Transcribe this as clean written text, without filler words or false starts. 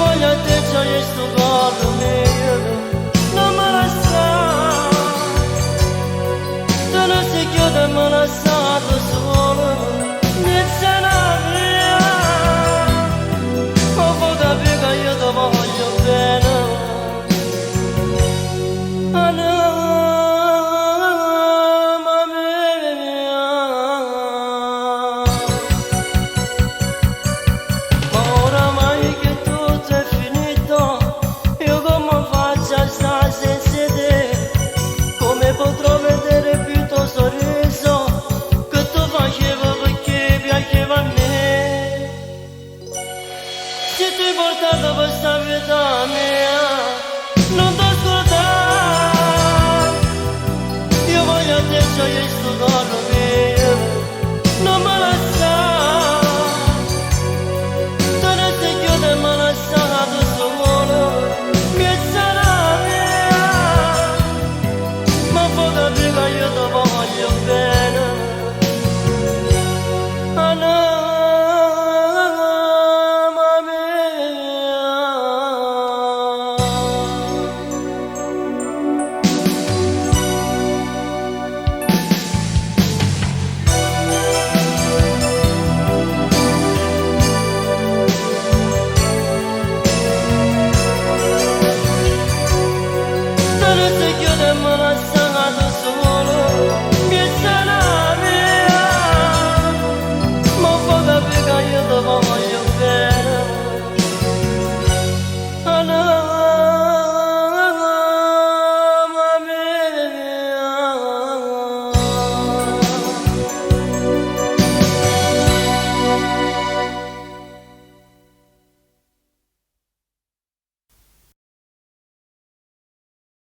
Voglio a te, gioia, sto core mio, non me lassà. Tu non si chiude, me lasciato solo, mezza una via. Ma può capire che io ti voglio bene. Anima mia. Ma oramai che tutto è finito, io come faccio a stare senza te? Come potrò vedere più il tuo sorriso che tu facevi perché piaceva a me? Se ti hai portato questa vita mia, non ti scordare. Io voglio a te, gioia, sto core.